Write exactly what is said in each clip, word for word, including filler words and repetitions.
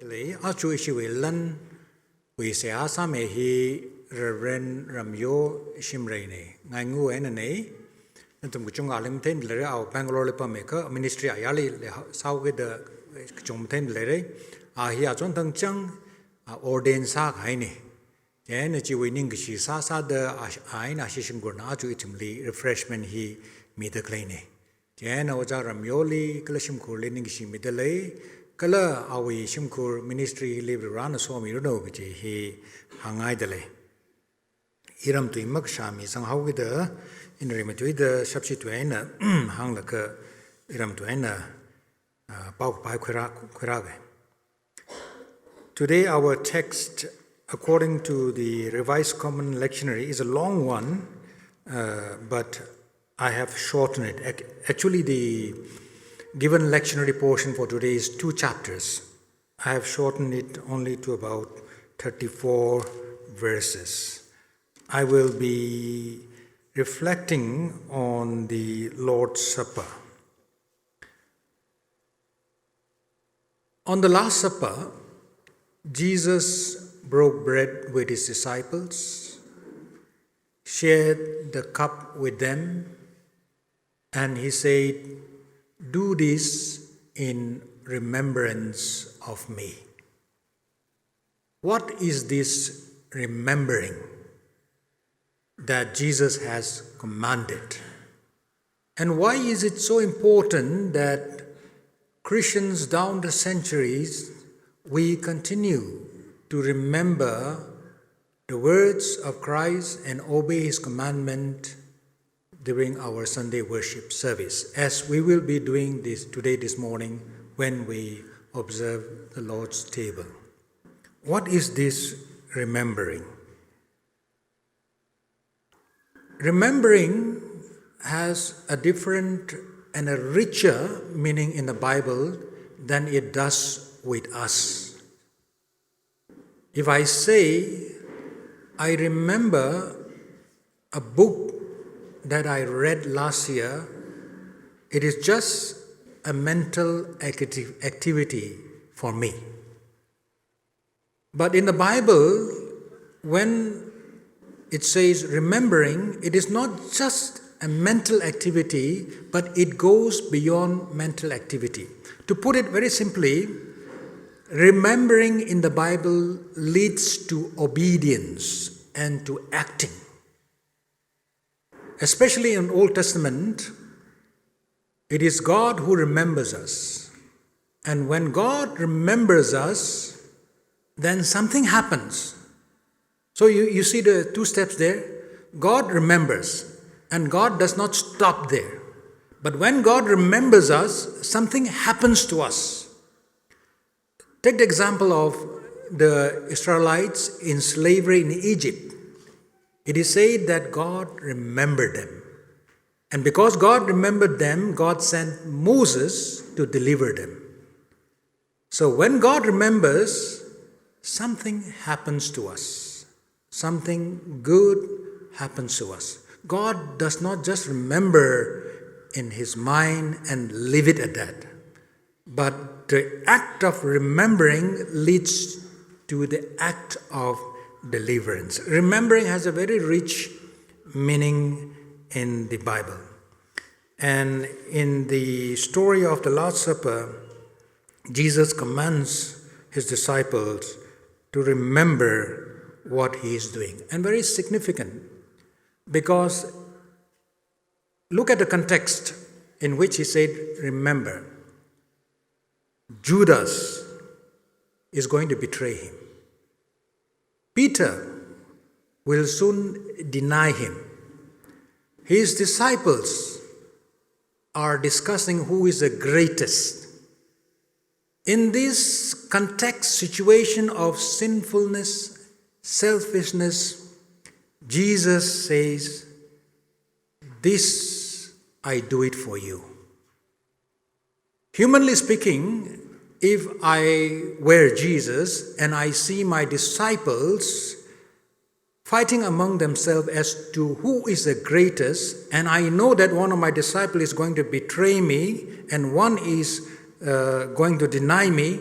Lei, aja ishiwui lanwui seihā sāmi hi Reverend Ramyo Shimrayna. Ngaingu eina nei, nathum kachungkhali matheida leira, a Bangalore li pammi kha ministry ayarli leisāhaokida kachung matheida leira. A hi achon thangchang, a ordain sākahaina. Chieina chiwui ningkashi sāsāda a, a eina ashi shimkhurna aja ithumli refreshment hi mida khaleina. Chieina Ojā Ramyoli kala shimkhurli ningkashi mida lei, kala awui shimkhur ministry li Varena somiranu kaji hi hāngngaida lei. Iram tui makashā misanghaokida, ina rimeithuida shapshi tui eina hānglaga iram tui eina, ah, paokapai khuirā, khuirāga. Today our text, according to the Revised Common Lectionary, is a long one, uh, but I have shortened it. Ac-, actually, the given lectionary portion for today is two chapters. I have shortened it only to about thirty-four verses. I will be reflecting on the Lord's Supper. On the Last Supper, Jesus broke bread with his disciples, shared the cup with them, and he said, "Do this in remembrance of me." What is this remembering that Jesus has commanded? And why is it so important that Christians down the centuries, we continue to remember the words of Christ and obey his commandment during our Sunday worship service, as we will be doing this today, this morning, when we observe the Lord's table? What is this remembering? Remembering has a different and a richer meaning in the Bible than it does with us. If I say, "I remember a book that I read last year," it is just a mental acti-, activity for me. But in the Bible, when it says remembering, it is not just a mental activity, but it goes beyond mental activity. To put it very simply, remembering in the Bible leads to obedience and to acting. Especially in Old Testament, it is God who remembers us. And when God remembers us, then something happens. So you, you see the two steps there. God remembers, and God does not stop there. But when God remembers us, something happens to us. Take the example of the Israelites in slavery in Egypt. It is said that God remembered them. And because God remembered them, God sent Moses to deliver them. So when God remembers, something happens to us. Something good happens to us. God does not just remember in his mind and leave it at that, but the act of remembering leads to the act of deliverance. Remembering has a very rich meaning in the Bible. And in the story of the Lord's Supper, Jesus commands his disciples to remember what he is doing. And very significant, because look at the context in which he said, "Remember." Judas is going to betray him. Peter will soon deny him. His disciples are discussing who is the greatest. In this context, situation of sinfulness, selfishness, Jesus says, "This I do it for you." Humanly speaking, if I were Jesus and I see my disciples fighting among themselves as to who is the greatest, and I know that one of my disciples is going to betray me and one is, uh, going to deny me,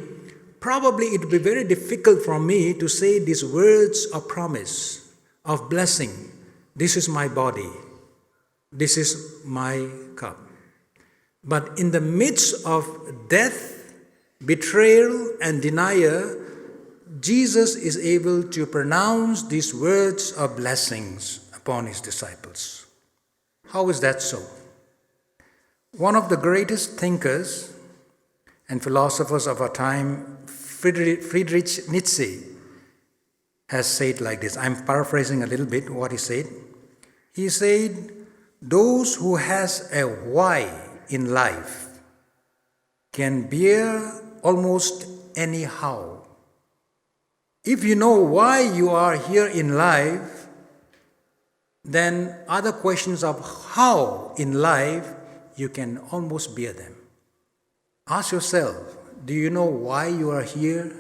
Probably it would be very difficult for me to say these words of promise, of blessing. "This is my body. This is my cup." But in the midst of death, betrayal, and denial, Jesus is able to pronounce these words of blessings upon his disciples. How is that so? One of the greatest thinkers and philosophers of our time, Friedrich, Friedrich Nietzsche, has said like this. I'm paraphrasing a little bit what he said. He said, "Those who has a why in life can bear almost anyhow." If you know why you are here in life, then other questions of how in life, you can almost bear them. Ask yourself, do you know why you are here?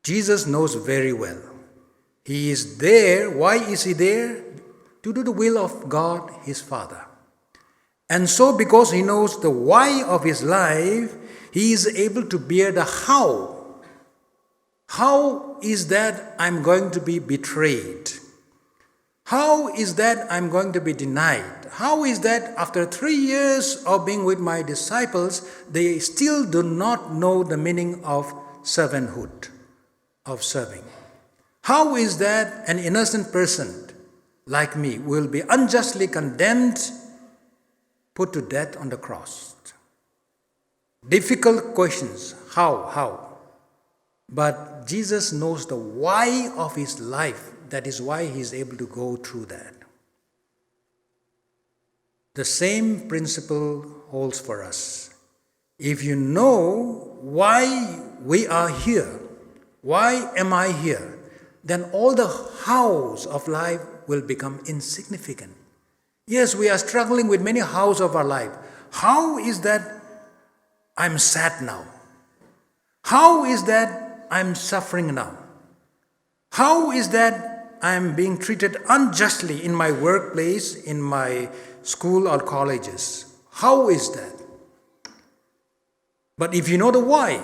Jesus knows very well. He is there. Why is he there? To do the will of God, his Father. And so, because he knows the why of his life, he is able to bear the how. How is that I'm going to be betrayed? How is that I'm going to be denied? How is that after three years of being with my disciples, they still do not know the meaning of servanthood, of serving? How is that an innocent person like me will be unjustly condemned, put to death on the cross? Difficult questions. How? How? But Jesus knows the why of his life. That is why he is able to go through that. The same principle holds for us. If you know why we are here, why am I here, then all the hows of life will become insignificant. Yes, we are struggling with many hows of our life. How is that I'm sad now? How is that I'm suffering now? How is that I'm being treated unjustly in my workplace, in my school or colleges? How is that? But if you know the why,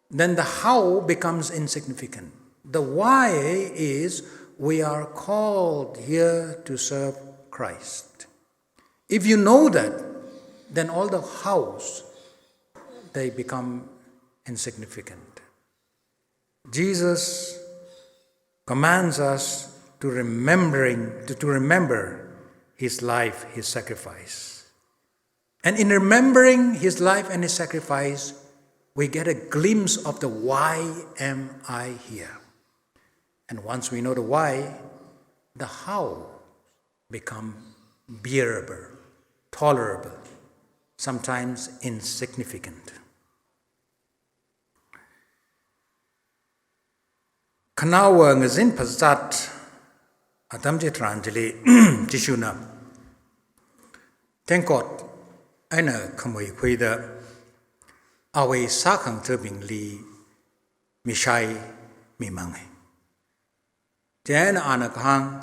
then the how becomes insignificant. The why is we are called here to serve Christ. If you know that, then all the hows, they become insignificant. Jesus commands us to remembering, to, to remember his life, his sacrifice. And in remembering his life and his sacrifice, we get a glimpse of the why am I here. And once we know the why, the how become bearable, tolerable, sometimes insignificant. Khanaowa ngazin phazat atam chitharan chili Jishuna tengkot eina khamui khuida awui sākhangathabingli mishai mimangai. Chieina ana kahāng,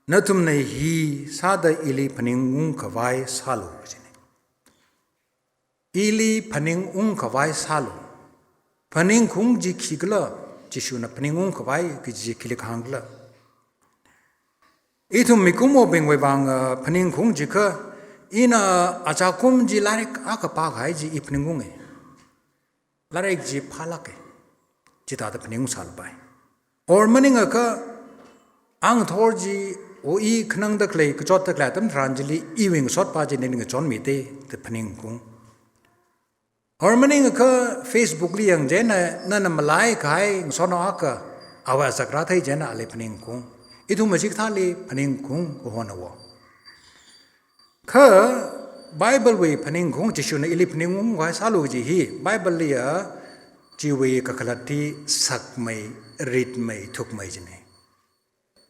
nathumna hi sāda ili phaningungkhavai sālu, jina. Ili phaningungkhavai sālu. Phaningkhaung chi khikhala, Jishuna phaningungkhavai kaji chi khili kahāngkhala. Ithum mikumobingwui vang, uh, phaningkhaung chikha, ina achakum chi lairik akha pākahai chi i phaningungai. Lairik chi phālākai. Chithāda phaningung sālapai. Or maningakha, angathor chi, o i khanangda khalei, kachotda khalei atam tharan chili iwui ngasotpa chi ningachonmida, da phaningkhaung. Or maningakha Facebook li yangchieina, nana malaikahai ngasotnao akha, awui azak rāthei chieina ali phaningkhaung. Ithum machikathāli phaningkhaung kahona wo. Kha Bible wui phaningkhaung, Jishuna ili phaningungkhavai sālu kaji hi, Bible liya chiwui kakhalat hi sakmei, ritmei, thukmei jina.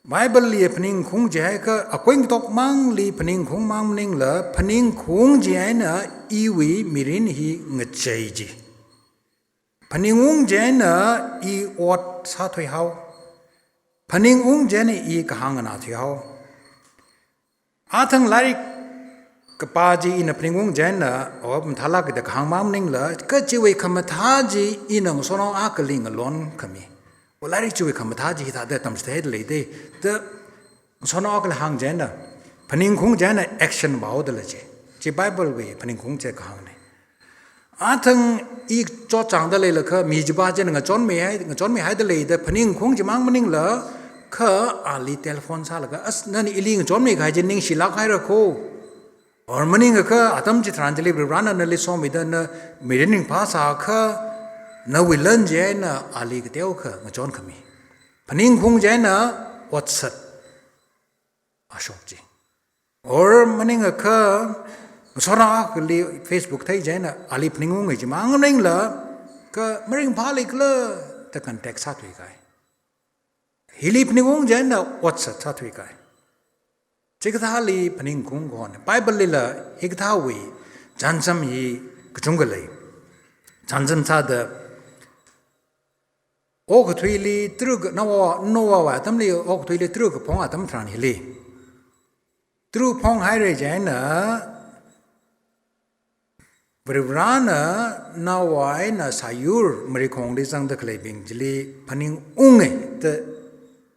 Bible liya phaningkhaung chihaiakha, akui ngatok mangli phaningkhaung mang maningla, phaningkhaung chieina iwui mirin hi ngachei chi. Phaningung chieina i ot sāthuihao. Phaningung chieina i kahāng nganāthuihao. Athang lairik kapā chi ina phaningung chieina, o, mathālāka da kahāng mang maningla, kha chiwui khamathā chi ina ngasotnao akhali ngalon khami. O, lairik chiwui khamathā chi hithāda tamchitheida lei da, da ngasotnao akhali hāng chieina, phaningkhaung chieina action vāhaoda lei chi. Chi Bible wui phaningkhaung chi kahāngna. Athang i chotchāngda leilakha, mi chipā china ngachonmihai, ngachonmihaida lei da phaningkhaung chi mang maningla, kha ali telephone sālaga, as, nana ili ngachonmikahai chi ningshilāk haira kho. Or maningakha atam chitharan chili Varivarana nali somida na mirin ringphā sākha, nawui lan chieina ali kateokha ngachon khami. Phaningkhaung chieina otsat ashok chi. Or maningakha, ngasotnao akhali Facebook thei chieina ali phaningung chi mang maningla, kha maringphā leikhala da contact sāthuikahai. Hili phaningung chieina otsat sāthuikahai. Chikathāli phaningkhaung kahona. Bible lila hikathāwui chānjam hi kachungkha lei. Chānjam sāda, okathuili tara, Noah, Noahwui atamli okathuili tara kaphung atam tharan hili, tara phunghaira chieina, Varivarana Noah eina sāyur marikhongli zangda khaleibing chili phaningunga da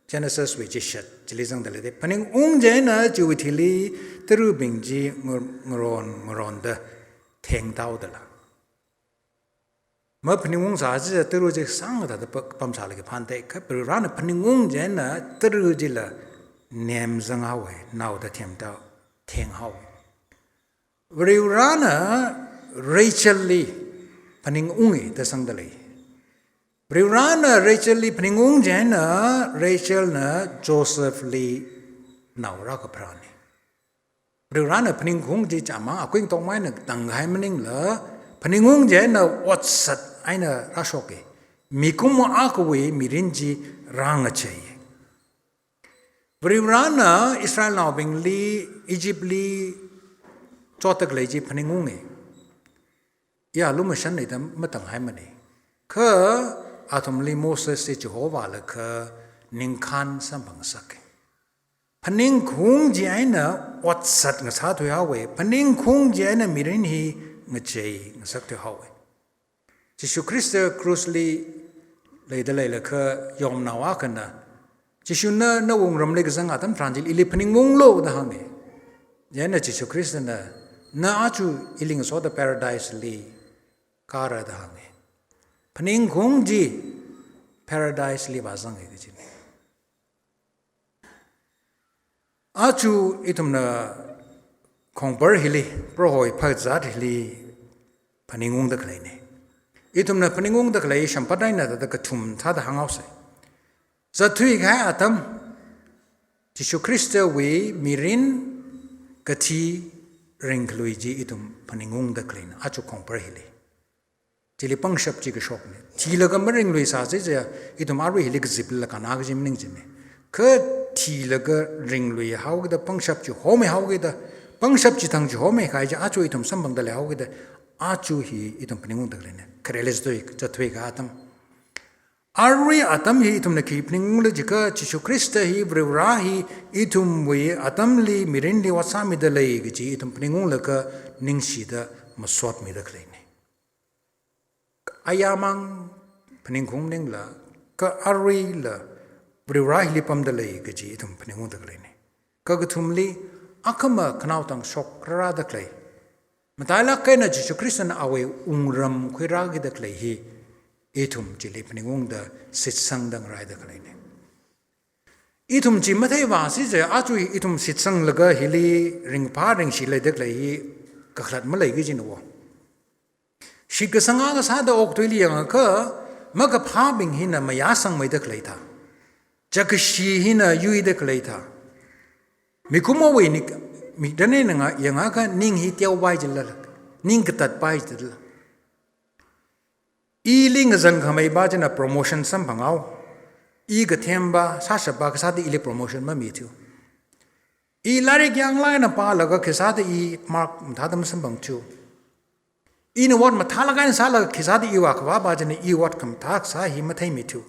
Genesis wui chishat chili zangda lei da. Phaningung chieina chiwui thili tarabing chi ngar-, ngaron ngaronda thengthaoda lei. Maphaningungsā chi tara chi sāngda da pa-, pamsālaga phānda, kha Varivarana phaningung chieina tara chila nemzanghaowa, naoda themtao, thenghaowa. Varivarana Rachelli phaningunga da sangda lei. Varivarana Rachelli phaningung chieina Rachelna Josephli nao rākapharāna. Varivarana phaningkhaung chi chāmang akuing tongmeina tangkahai maningla, phaningung chieina otsat eina rāshoka. Mikumo akhawui mirin chi rāngachei. Varivarana Israelnaobingli Egyptli chotda khalei chi phaningunga. Ya lumashan leida matanghaimana. Kha athumli Moses chi chihovālaga ningkhān samphangsaka. Phaningkhaung chieina otsat ngasāthuihaowa. Phaningkhaung chieina mirin hi ngachei ngasakthuihaowa. Jishu Khrista cross li leida leilakha yomnao akhana, Jishuna nawui wungramli kazang atam tharan chili ili phaningunglu da hānga. Chieina Jishu Khristana, na aja ili ngasoda Paradise li kāra da hānga. Phaningkhaung chi Paradise li vāzanga kajina. Aja ithumna khongpar hili, Prohowui phazat hili phaningungda khaleina. Ithumna phaningungda khalei shāmpat eina thāda kathum thāda hānghaosa. Zatthuikahai atam, Jishu Khristawui mirin, kathi, ringkhalui chi ithum phaningungda khaleina, aja khongpar hili. Chili pangshap chi kashokna. Thilaga maringluisā chiakha, ithum arui hili kaziplala kanā kaji maning china. Kha thilaga ringluihaokida pangshap chi homihaokida, pangshap chithang chi homikahai chi aja ithum samphangda leihaokida, aja hi ithum phaningungda khaleina. Khareli zatthui, zatthuikahai atam. Arui atam hi ithumna khi phaningungla jiakha, Jishu Khrista hi, Varivara hi, ithumwui atamli mirinli ot sāmida lei kaji ithum phaningunglaga ningshida masotmida khaleina. Ayāmang phaningkhaung maningla, kha aruila Varivara hili pamda lei kaji ithum phaningungda khaleina. Kakathumli, akhama khanaotang shokrarada khalei, matailāk eina Jishu Khristana awui wungram khuirākida khalei hi, ithum chili phaningungda shitsangda ngaraida khaleina. Ithum chi matheivā chiakha aja ithum shitsanglaga hili ringphā ringshi leida khalei hi kakhalat malei kajina wo. Shitkasang akha sāda okathuili yangakha, makaphābing hina mayāsangmeida khalei thā, chakashi hina yuida khalei thā, mikumowui nik-, mikdan eina nga-, yangakha ning hi teopai jilala, ning katatpai jilala. Ili ngazan khameipa china promotion samphanghao. I kathempa, sāshappa, khisāda ili promotion mamithu. I lairik yanglāk eina pālaga khisāda i mark mathāda masamphangthu. Ina ot mathālāk eina sālaga khisāda iwui akhavapa china i ot khamathā kasā hi matheimithu.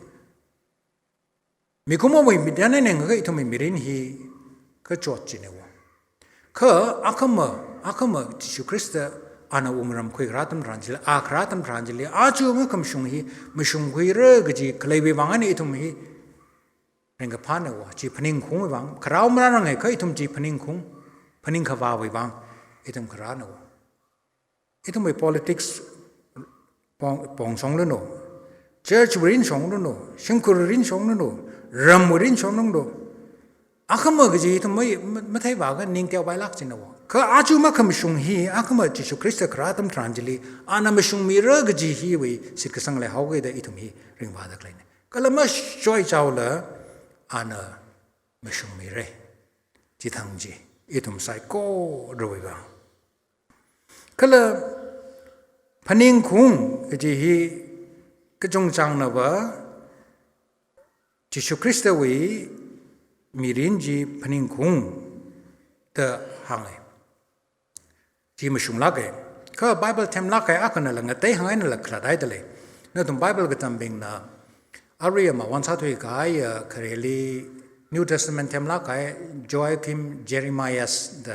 Mikumowui mikdan eina yangakha ithumwui mirin hi kachot china wo. Kha akhama akhama Jishu Khrista ana wungram khuikharā atam tharan chili, a kharā atam tharan chili, aja makhamashung hi mashungkhuira kaji khaleiwui vang eina ithum hi ringkaphāna wo, chi phaningkhaungwui vang, kharā marārange kha ithum chi phaningkhaung, phaningkhavāwui vang ithum kharāna wo. Ithumwui politics pong, pongshonglunu, church wui rinshonglunu, shimkhur rinshonglunu, ramwui rinshonglunu, akhama kaji ithum mai, ma-, matheivākha ning teopailāk china wo. Kha aja makhamashung hi, akhama Jishu Khrista kharā atam tharan chili, ana mashungmira kaji hiwui shitkasang leihaoki da ithum hi ringvāda khaleina. Kala mashoichaola, ana mashungmira. Chithang chi, ithum saikorawui vang. Kala phaningkhaung kaji hi kachungchāngna va, Jishu Khristawui mirin chi phaningkhaung da hānga. Chi mashunglāka. Kha Bible themlāk kahai akhanala ngatei hāngngainala khalatta dalei. Nathum Bible katambingna, arui amavān sāthuikahai, ah, khareli New Testament themlāk kahai Joachim Jeremias da.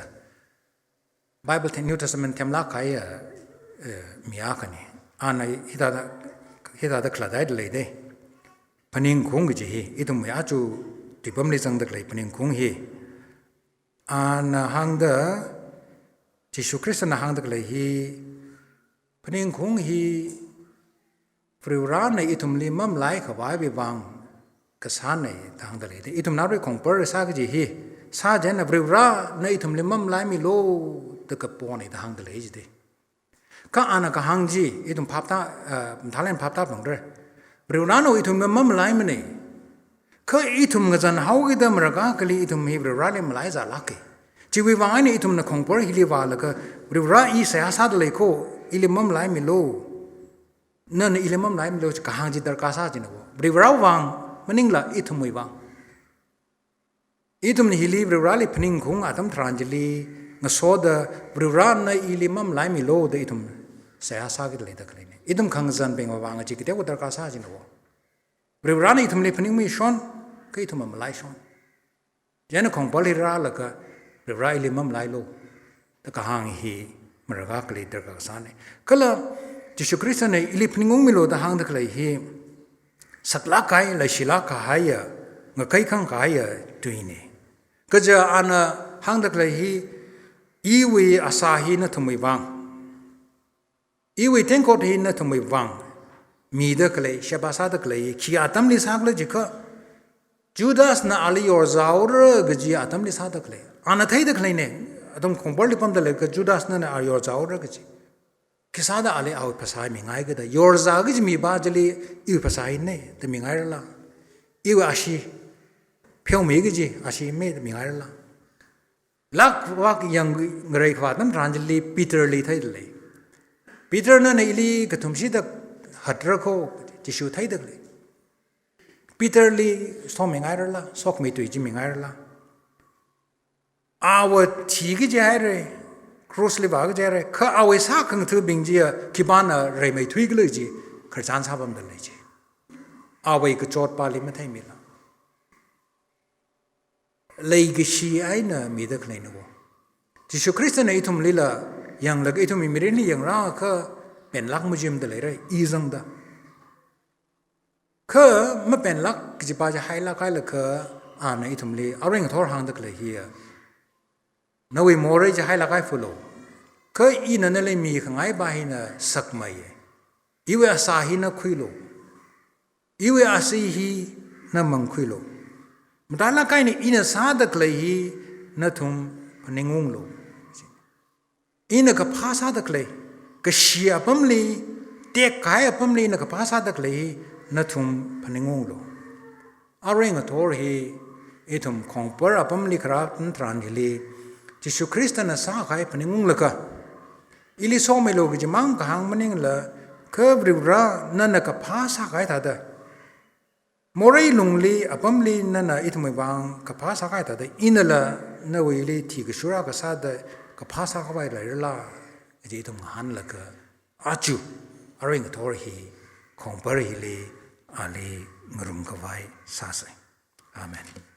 Bible them, New Testament themlāk kahai, ah, eh, mi akhana. Ana hithāda, hithāda khalatta dalei da. Phaningkhaung kaji hi, ithumwui aja tuipamli zangda khalei phaningkhaung hi. Ana hāngda, Jishu Khristana hāngda khalei hi, phaningkhaung hi Varivarana ithumli mamalaikhavaiwui vang kasāna da hāngda lei da. Ithumna arui khongpar sā kaji hi, sā chieina Varivarana ithumli mamalaimilu da kapona da hāngda lei jida. Kha ana kahāng chi, ithum phaptā, ah, mathālāk eina phaptā phalungra. Varivarana ithumli mamalaimana. Kha ithum ngazanhaokida marākha akhali ithum hi Varivarali malaizālāka. Chiwui vang eina ithumna khongpar hili vālaga, Varivara i seihā sāda lei kho, ili mamalaimilu. Nana ili mamalaimilu chi kahāng chi darkar sā china wo. Varivarawui vang, maningla ithumwui vang. Ithumna hili Varivarali phaningkhaung atam tharan chili, ngasoda Varivarana ili mamalaimilu da ithum seihā sākida leida khaleina. Ithum khangazanbingwui vang chi kateokha darkar sā china wo. Varivarana ithumli phaningmishon, kha ithum mamalaishon. Chieina khongpar hili rālaga, Varivara ili mamalailu da kahāng hi marākha akhali darkar kasāna. Kala Jishu Khristana ili phaningungmilu da hāngda khalei hi, saklāk kahai, leishilāk kahaiya, ngakaikhang kahaiya tuina. Kaja ana hāngda khalei hi, iwui asā hi nathumwui vang, iwui tengkhot hi nathumwui vang mida khalei, sheba sāda khalei, khi atamli sākhala jiakha, Judasna ali yorzāhaora kaji atamli sāda khalei. Ana theida khaleina, athum khongparli pamda leiakha Judasna a yorzāhaora kaji. Khisāda ali awui phasā mingaikida, yorzā kaji mipā chili iwui phasā hina da mingairala. Iwui ashee, pheomi kaji ashee mi da mingairala. Lākvak yangngareikhava atam tharan chili Peterli theida lei. Peter nana ili kathumshida hatra kho, Jishu theida khalei. Peterli somingairala, sokhami tui chi mingairala. Awui thi kaji haira, crossli vā kaji haira, kha awui sākhangathabing chiya khipāna reimeithuikhala chi, khararchan sāpamda lei chi. Awui kachotpāli matheimila. Leikashi eina mida khaleina wo. Jishu Khristana ithumlila yanglaga ithumwui mirinli yangrākha penlāk majimda leira, i zangda. Kha mapenlāk kajipā chi hailāk hailaga ana ithumli arui ngathor hāngda khalei hiya, nawui morei chi hailāk haifalu. Kha ina nali mikhangaipā hina sakmeiya. Iwui asā hi na khuilu. Iwui ashee hi na mangkhuilu. Matailāk eina ina sāda khalei hi nathum phaningunglu. Ina kaphā sāda khalei, kashi apamli, tekkahai apamli ina kaphā sāda khalei hi nathum phaningunglu. Arui ngathor hi ithum khongpar apamli kharā atam tharan hili, Jishu Khristana sākahai phaningunglaga, ili somilu kajimang kahāng maningla, kha Varivara nana kaphā sākahai thāda, morei lungli apamli nana ithumwui vang kaphā sākahai thāda, inala nawuili thi kashura kasāda kaphā sākhavai leirala, kaji ithum ngahānlaga, aja, arui ngathor hi, khongpar hili, ali ngarumkhavai sāsa. Amen.